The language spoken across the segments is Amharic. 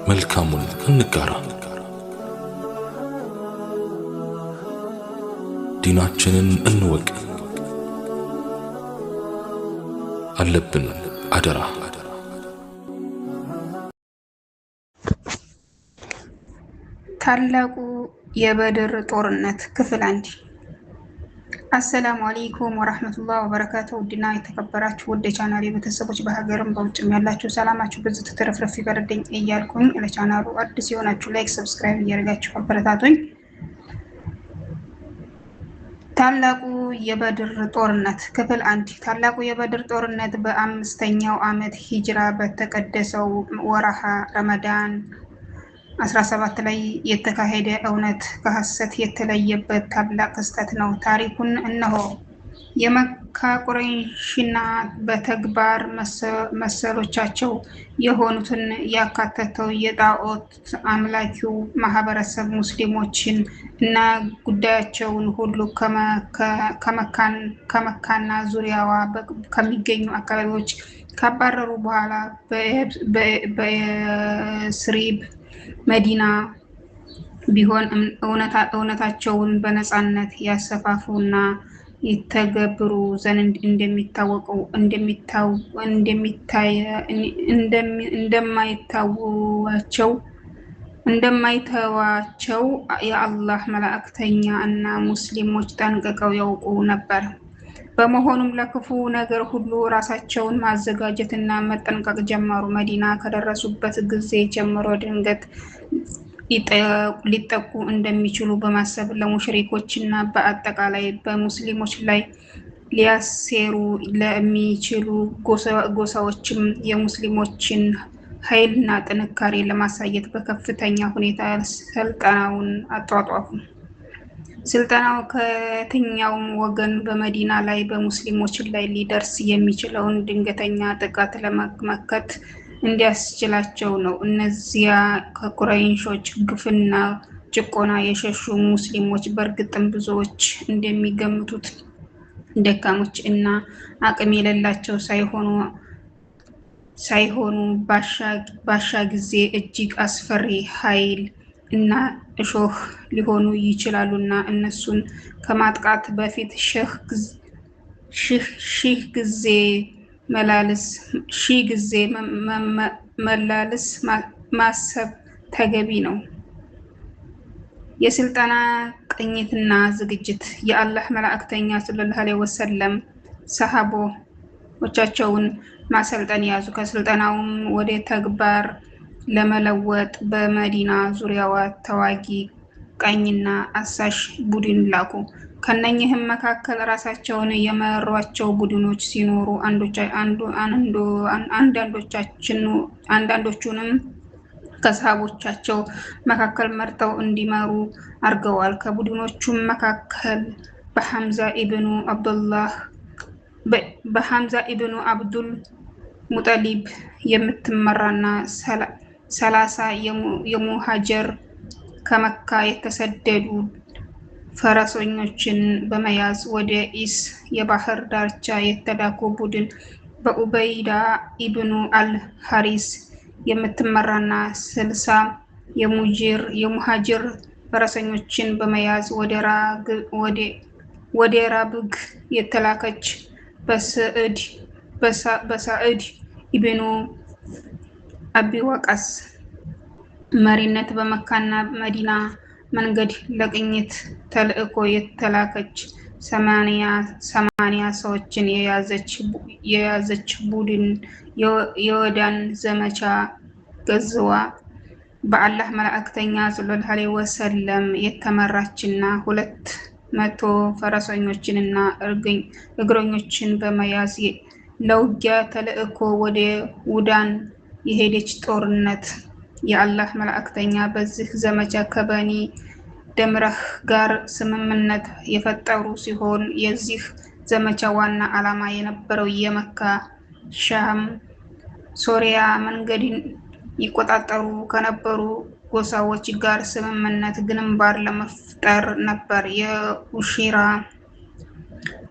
መልካሙን እንጋራ፣ ዲናችንን እንወቅ። አለብን አደራ። ታላቁ የበድር ጦርነት ክፍል 1። አሰላሙ አለይኩም ወራህመቱላህ ወበረካቱ። ውድና የተከበራችሁ ውድ የቻናሌ ቤተሰቦች በሀገርም በውጭም ያላችሁ ሰላማችሁ ብዙ ትትረፍረፍ ይበርልኝ እያልኩኝ ለቻናሉ አዲስ የሆናችሁ like፣ subscribe እያደረጋችሁ አበረታቱኝ። ታላቁ የበድር ጦርነት ክፍል 1። ታላቁ የበድር ጦርነት በ5ኛው ዓመት ሂጅራ በተቀደሰው ወረሃ ረመዳን 17 ላይ የተካሄደ እውነት ከሐሰት የተለየበት ታላቅ ክስተት ነው። ታሪኩን እነሆ። የመካ ቁረይሽና በተግባር መሰሎቻቸው የሆኑትን ያካተተው የጣዖት አምላኪው ማህበረሰብ ሙስሊሞችን እና ጉዳያቸውን ሁሉ ከመካና ዙሪያዋ ከሚገኙ አካባቢዎች ካባረሩ በኋላ በየስሪብ መዲና ቢሆን እውነታቸውን በነፃነት ያሰፋፉና ይተገብሩ ዘንድ እንደሚታወቀው እንደማይተዋቸው የአላህ መላእክተኛ እና ሙስሊሞች ጠንቅቀው ያውቁ ነበር። በመሆኑም ለክፉ ነገር ሁሉ ራሳቸውን ማዘጋጀትና መጠንቀቅ ጀመሩ። መዲና ከደረሱበት ጊዜ ጀምሮ ድንገት ሊጠቁ እንደሚችሉ በማሰብ ለሙሽሪኮችና በአጠቃላይ በሙስሊሞች ላይ ሊያሴሩ ለሚችሉ ጎሳዎችም የሙስሊሞችን ኃይልና ጥንካሬ ለማሳየት በከፍተኛ ሁኔታ ስልጠናውን አጧጧፉ። ስልጠናው ከየትኛውም ወገን በመዲና ላይ በሙስሊሞች ላይ ሊደርስ የሚችለውን ድንገተኛ ጥቃት ለመመከት እንዲያስችላቸው ነው። እነዚያ ከቁረይሾች ግፍና ጭቆና የሸሹ ሙስሊሞች በእርግጥም ብዙዎች እንደሚገምቱት ደካሞች እና አቅም የሌላቸው ሳይሆኑ ባሻ ጊዜ እጅግ አስፈሪ ኃይል እና እሾህ ሊሆኑ ይችላሉና እነሱን ከማጥቃት በፊት ሺህ ጊዜ መላልስ ማሰብ ተገቢ ነው። የስልጠና ቅኝትና ዝግጅት። የአላህ መላእክተኛ ሰለላሁ ዐለይሂ ወሰለም ሰሃቦቻቸውን ማሰልጠን ያዙ። ከስልጠናውም ወደ ተግባር ለመለወጥ በመዲና ዙሪያዋ ተዋጊ ቃኝና አሳሽ ቡድን ላኩ። ከነኚህም መካከል ራሳቸውን የመሯቸው ቡድኖች ሲኖሩ አንዳንዶቹንም ከሰሃቦቻቸው መካከል መርጠው እንዲመሩ አድርገዋል። ከቡድኖቹም መካከል በሐምዛ ኢብኑ አብዱል ሙጠሊብ የምትመራና 30 የሙሃጀር ከመካ የተሰደዱ ፈረሰኞችን በመያዝ ወደ ኢስ የባህር ዳርቻ የተላኩ ቡድን፣ በኡበይዳ ኢብኑ አል-ሐሪስ የምትመራና 60 የሙሃጅር ፈረሰኞችን በመያዝ ወደ ራብግ የተላከች፣ በሳዕድ ኢብኑ አቢ ወቃስ መሪነት በመካና መዲና መንገድ ለቅኝት ተልዕኮ የተላከች 80 ሰዎችን የያዘች ቡድን። የወዳን ዘመቻ ገዝዋ በአላህ መላእክተኛ ሰለላሁ ዐለይሂ ወሰለም የተመራችና 200 ፈረሰኞችንና እግረኞችን በመያዝ ለውጊያ ተልዕኮ ወደ ውዳን የሄደች ጦርነት። የአላህ መላእክተኛ በዚህ ዘመቻ ከበኒ ደምረህ ጋር ስምምነት የፈጠሩ ሲሆን የዚህ ዘመቻ ዋና ዓላማ የነበረው የመካ ሻም ሶሪያ መንገድን ይቆጣጠሩ ከነበሩ ጎሳዎች ጋር ስምምነት ግንባር ለመፍጠር ነበር። የኡሽራ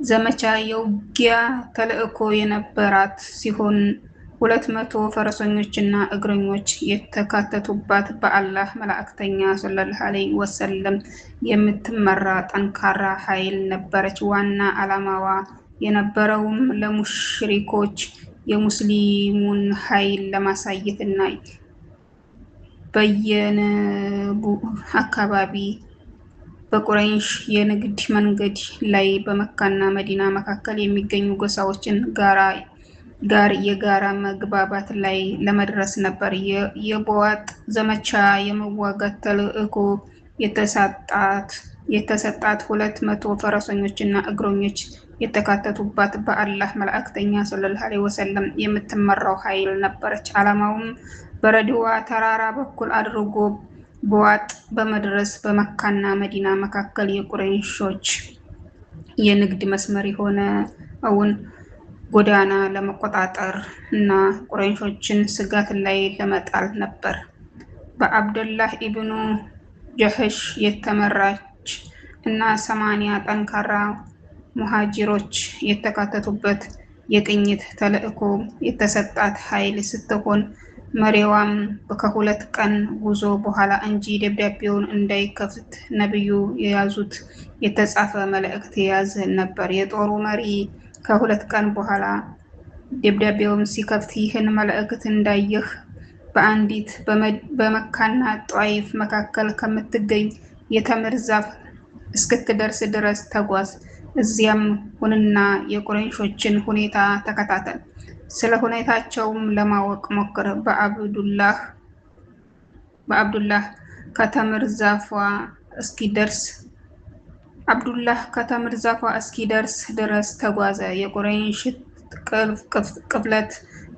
ዘመቻ የውጊያ ተልዕኮ የነበራት ሲሆን 200 ፈረሰኞችና እግረኞች የተካተቱባት በአላህ መላእክተኛ ሰለላሁ ዐለይሂ ወሰለም የምትመራ ጠንካራ ኃይል ነበረች። ዋና ዓላማዋ የነበረውም ለሙሽሪኮች የሙስሊሙን ኃይል ለማሳየት እና በየንቡዕ አካባቢ በቁረይሽ የንግድ መንገድ ላይ በመካና መዲና መካከል የሚገኙ ጎሳዎችን ጋር የጋራ መግባባት ላይ ለመድረስ ነበር። የቦዋጥ ዘመቻ የመዋጋት ተልዕኮ የተሰጣት 200 ፈረሰኞችና እግረኞች የተካተቱባት በአላህ መላእክተኛ ሰለላሁ ዐለይሂ ወሰለም የምትመራው ኃይል ነበረች። ዓላማውም በረድዋ ተራራ በኩል አድርጎ በዋጥ በመድረስ በመካና መዲና መካከል የቁረይሾች የንግድ መስመር የሆነውን ጎዳና ለመቆጣጠር እና ቁረይሾችን ስጋት ላይ ለመጣል ነበር። በአብደላህ ኢብኑ ጀህሽ የተመራች እና 80 ጠንካራ ሙሃጅሮች የተካተቱበት የቅኝት ተልዕኮ የተሰጣት ኃይል ስትሆን መሪዋም ከ2 ቀን ጉዞ በኋላ እንጂ ደብዳቤውን እንዳይከፍት ነብዩ የያዙት የተጻፈ መልእክት የያዘ ነበር። የጦሩ መሪ ከ2 ቀን በኋላ ደብዳቤውን ሲከፍት ይህን መልእክት እንዳየህ በአንዲት በመካና ጧይፍ መካከል ከምትገኝ የተምር ዛፍ እስክትደርስ ድረስ ተጓዝ። እዚያም ሁንና የቁረይሾችን ሁኔታ ተከታተል። ስለ ሁኔታቸውም ለማወቅ ሞክር። በአብዱላህ ከተምር ዛፏ እስኪደርስ አብዱላህ ከተምር ዛፏ እስኪደርስ ድረስ ተጓዘ። የቁረይሽ ቅፍለት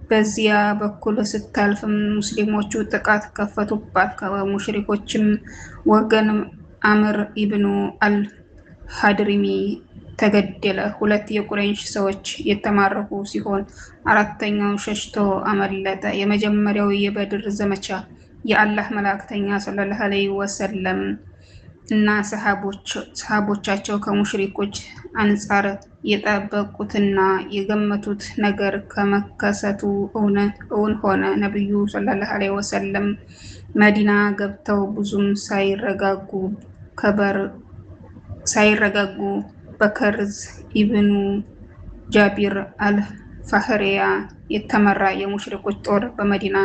በዚያ በኩል ስታልፍ ሙስሊሞቹ ጥቃት ከፈቱባት። ከሙሽሪኮችም ወገን አምር ኢብኑ አል-ሀድሪሚ ተገደለ። 2 የቁረይሽ ሰዎች የተማረኩ ሲሆን አራተኛው ሸሽቶ አመለጠ። የመጀመሪያው የበድር ዘመቻ የአላህ መላእክተኛ ሰለላሁ ዐለይሂ ወሰለም እና ሰሃቦቻቸው ከሙሽሪኮች አንጻር የጠበቁትና የገመቱት ነገር ከመከሰቱ እውን ሆነ። ነብዩ ሰለላሁ ዐለይሂ ወሰለም መዲና ገብተው ብዙም ሳይረጋጉ በከርዝ ኢብኑ ጃቢር አልፋህሪያ የተመራ የሙሽሪኮች ጦር በመዲና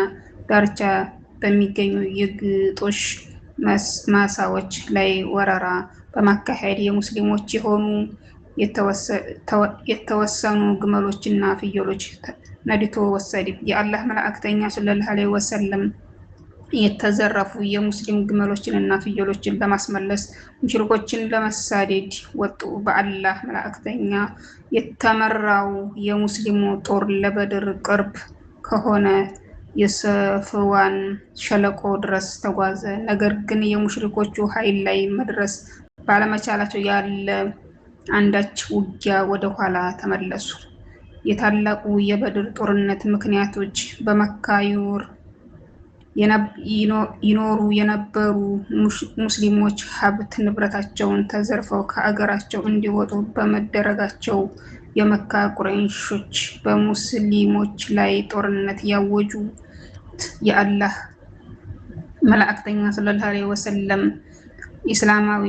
ዳርቻ በሚገኙ የግጦሽ ማሳዎች ላይ ወረራ በማካሄድ የሙስሊሞች የሆኑ የተወሰኑ ግመሎችና ፍየሎች ነድቶ ወሰደ። የአላህ መላእክተኛ ሰለላሁ ዐለይሂ ወሰለም የተዘረፉ የሙስሊም ግመሎችንና ፍየሎችን ለማስመለስ ሙሽሪኮችን ለመሳደድ ወጡ። በአላህ መላእክተኛ የተመራው የሙስሊሙ ጦር ለበድር ቅርብ ከሆነ የሰፍዋን ሸለቆ ድረስ ተጓዘ። ነገር ግን የሙሽሪኮቹ ኃይል ላይ መድረስ ባለመቻላቸው ያለ አንዳች ውጊያ ወደ ኋላ ተመለሱ። የታላቁ የበድር ጦርነት ምክንያቶች በመካ ይኖሩ የነበሩ ሙስሊሞች ሀብት ንብረታቸውን ተዘርፈው ከአገራቸው እንዲወጡ በመደረጋቸው የመካ ቁረይሾች በሙስሊሞች ላይ ጦርነት ያወጁት የአላህ መላእክተኛ ሰለላሁ ዐለይሂ ወሰለም ኢስላማዊ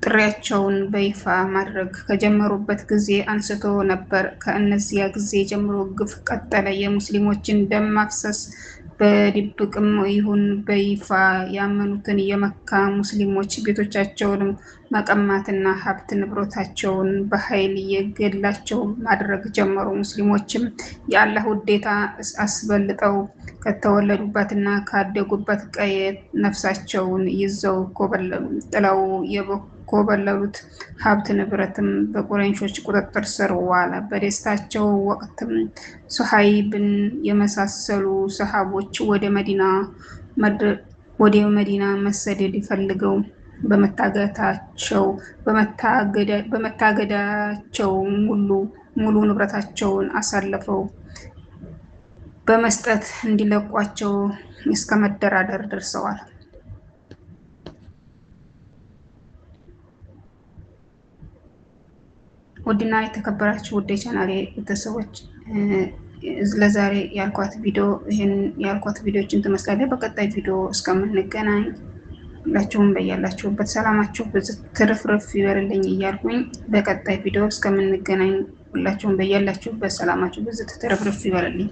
ጥሪያቸውን በይፋ ማድረግ ከጀመሩበት ጊዜ አንስቶ ነበር። ከእነዚያ ጊዜ ጀምሮ ግፍ ቀጠለ። የሙስሊሞችን ደም ማፍሰስ በድብቅም ይሁን በይፋ ያመኑትን የመካ ሙስሊሞች ቤቶቻቸውን መቀማትና ሀብት ንብረታቸውን በኃይል የግላቸው ማድረግ ጀመሩ። ሙስሊሞችም የአላህ ውዴታ አስበልጠው ከተወለዱበትና ካደጉበት ቀየ ነፍሳቸውን ይዘው ኮበለሉ። ጥለው የኮበለሉት ሀብት ንብረትም በቁረይሾች ቁጥጥር ስር ዋለ። በደስታቸው ወቅትም ሱሀይብን የመሳሰሉ ሰሃቦች ወደ መዲና መሰደድ ፈልገው በመታገዳቸው ሙሉ ንብረታቸውን አሳልፈው በመስጠት እንዲለቋቸው እስከ መደራደር ደርሰዋል። ውድና የተከበራችሁ ውድ የቻናሌ ቤተሰቦች ለዛሬ ያልኳት ቪዲዮ ይህን ያልኳት ቪዲዮችን ትመስላለች። በቀጣይ ቪዲዮ እስከምንገናኝ ሁላችሁም በያላችሁበት ሰላማችሁ ብዝት ትርፍርፍ ይበልልኝ እያልኩኝ በቀጣይ ቪዲዮ እስከምንገናኝ ሁላችሁም በያላችሁበት ሰላማችሁ ብዝት ትርፍርፍ ይበልልኝ።